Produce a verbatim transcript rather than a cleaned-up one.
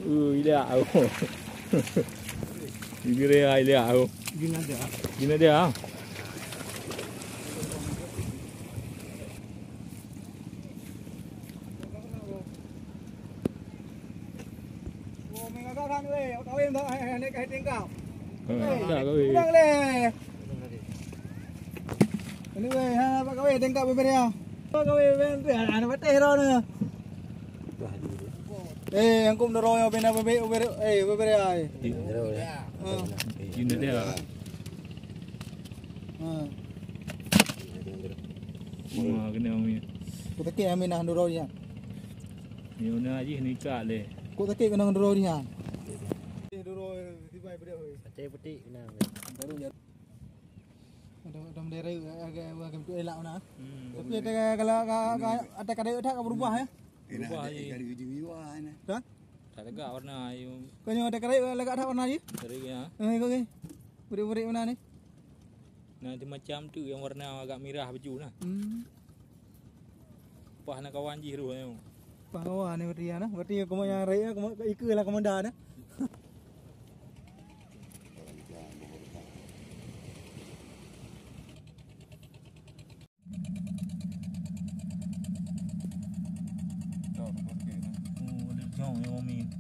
Oh, ilak aku. Ini dia ilak aku. Gini ada. Gini dia. Oh, mengagakkan weh, kawin tak, eh, naik ke tingkap. Eh, tak kawin. Pulang leh. Ini weh, ha, apa kawin tingkap beberiah. Apa kawin, ben, ben, anak patah dah ni. Eh, yang kum dorong yang bina bebek, bebek, eh, beberiah, eh. Di, Ha. Di mana dia? Ha. Wah, kena umi. Kau tak kira Aminah dorong dia. Ni mana aja ni kak leh. Kok sakit kena duro dia? Eh, duro, tiba beda, oi. Pacai putik kena. Baru ya. Ada, ada bendera agak, agak, agak tu elak mana. Hmm. Tapi ada kalau, kalau, kalau ada kadai tak berubah ya? Berubah aja. Dari video mana? Dah? Tak tegak warna ayu. Kau nyoh ada kadai lagak tak warna aja? Dari ya. Eh, kau ke? Beri-beri mana ni? Nah, macam tu yang warna agak merah baju nah. Hmm. Pah na kawan jih tu, eh. Pah kawan ni berarti ya, nah. Berarti kamu yang raya, kamu ikut lah komandan, nah. Oh, ada jong yang main.